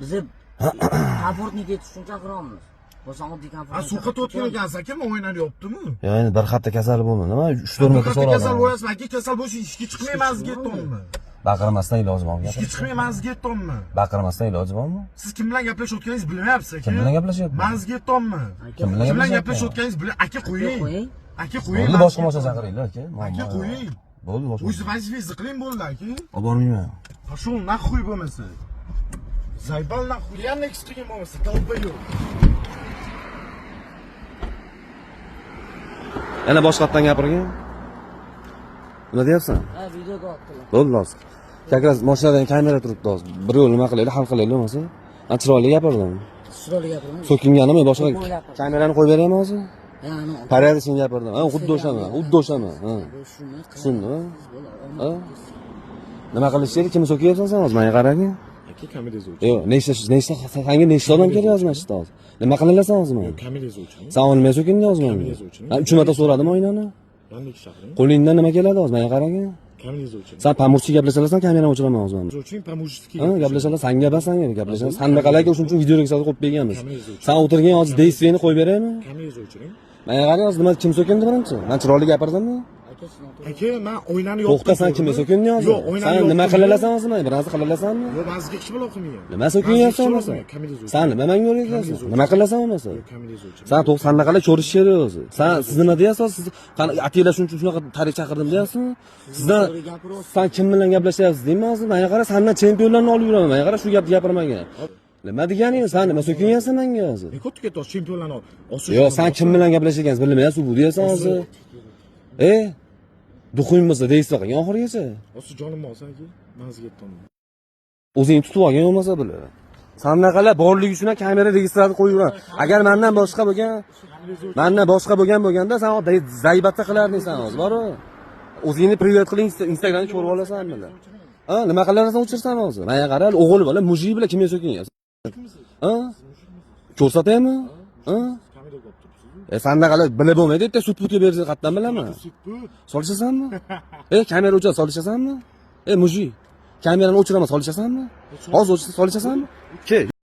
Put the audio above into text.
Bizni комфортный ketish uchun chaqiryapmiz. Bo'lsa oddiy Ha, комфортный. sovqotayotgan ekansiz aka, oynani yopdimi? Yo, endi bir hafta kasal bo'ldim. Nima? 3-4 marta Kasal so'radim. bo'lyapsiz, aka, kasal bo'lsa ishga chiqmayman sizga aytyapman. Baqirmasdan iloji bormi? Ishga chiqmayman sizga aytyapman. Baqirmasdan iloji bormi? Siz kim bilan gaplashayotganingizni bilmayapsiz aka. Kim bilan gaplashyapman? Man sizga aytyapman. Kim bilan Kim bilan gaplashyapman? gaplashayotganingizni bil, aka qo'ying. Qo'ying. Aka qo'ying. Bo'ldi, boshqa mashina chaqiringlar aka. Aka qo'ying. Bo'ldi, boshqa. O'zi vazifangizni qiling bo'ldi aka. Olib bormayman. Пошел нахуй bo'lmasa. Заебал нахуй. Yandex qilgin bo'lmasa, долбоёб. Yana boshqatdan gapirgin. Nima deyapsan? Ha, videoga oldilar. Bo'ldi hozir. Как раз mashinadan kamera turibdi hozir. Bir yo'l nima qilaylik, hal qilaylik bo'lmasa. Men chiroyli gapirdim. Chiroyli gapirma. So'kinganim yo'q, boshqa Qo'pol gapirdim. kamerani qo'yib beraymi hozir? Ha, ana. Порядочно gapirdim. Ha, xuddi o'shaman, xuddi o'shaman. Ha. Shuni Tushundimi? Ha? Nima qilish kerak? Kimni so'kyapsan sen hozir? Menga qaragin. Aka, kamerangizni o'chiring. Yo'q, nechta sanga nechta odam kerak hozir mana shu yerda hozir? Nima qilasan hozir menga? Kamerangizni o'chiring. San nima so'kinding hozir menga? Kamerangizni o'chiring. Men 3 marta so'radim oynani. Yandex chaqiring. Qo'lingdan nima keladi hozir? Menga qaragin. Kamerangizni o'chiring. San по-мужски gaplashasan, kamerani o'chiraman hozir men. O'chiring, по-мужски. Ha, gaplashasan, sanga bas, sanga gaplashasan. Sandaqalarga o'shuning uchun video registrator qo'yib berganmiz. Kamerangizni o'chiring. San o'tirgan hozir действие ni qo'yib beraymi? Kamerangizni o'chiring. Menga qarang hozir nima kim so'kindi birinchi? Men chiroyli gapirdimmi? Aka, siz noto'g'ri. Aka, men oynani yopdim. To'xta, san kimga so'kinding hozir? Yo'q, oynani San nima yopdim. qila olasan hozir menga? Bir narsa qila olasanmi? Yo'q, men sizga hech balo qilmagan. Nima so'kinyapsan bo'lmasa? San nima menga o'rgatyapsan? Nima qilasan bo'lmasa? Kamerangizni o'chiring. San to'q sandaqalar ko'rish kerak o'zi. San siz nima deyapsiz? Siz qani atanglar shuning uchun shunaqa tarik chaqirdim deyapsizmi? Sizdan To'g'ri gapiryapsiz. san kim bilan gaplashyapsiz deyman hozir. Menga qara, sandan chempionlarni olib yuraman. Menga qara, shu gapni gapirmagan. Nima deganing? San nima so'kinyapsan menga hozir? Ne katta ketyapsiz chempionlarni osish. Yo'q, san kim bilan gaplashgansiz bilmayapsiz, bu deyapsan hozir. E? Дух ing bo'lsa deysiz qilgin oxirigacha. Hozir jonimni olsa aka, men sizga aytaman. O'zing tutib olgin bo'lmasa bular. Sandaqalar borligi uchun ham kamera registrator qo'yib yuraman. Agar mendan boshqa bo'lgan, mendan boshqa bo'lgan bo'lganda san заебаться qilarding san hozir, boru. O'zingni привет qiling, Instagramda ko'rib olasan bular. Ha, nima qilasan o'chirsan hozir? Menga qara, o'g'il bola, мужик bilan kimga so'kinyapsan? Ha? Ko'rsataymi? Ha? Kameraga olib turibsiz. E, sandaqalar bilib bo'lmaydi, bitta sud putga bersa qayerdan bilaman? Bu Solishasanmi? E, kamera o'chirib solishasanmi? E, мужик, kamerani o'chiraman, solishasanmi? Hozir o'chirsa solishasanmi? Ke.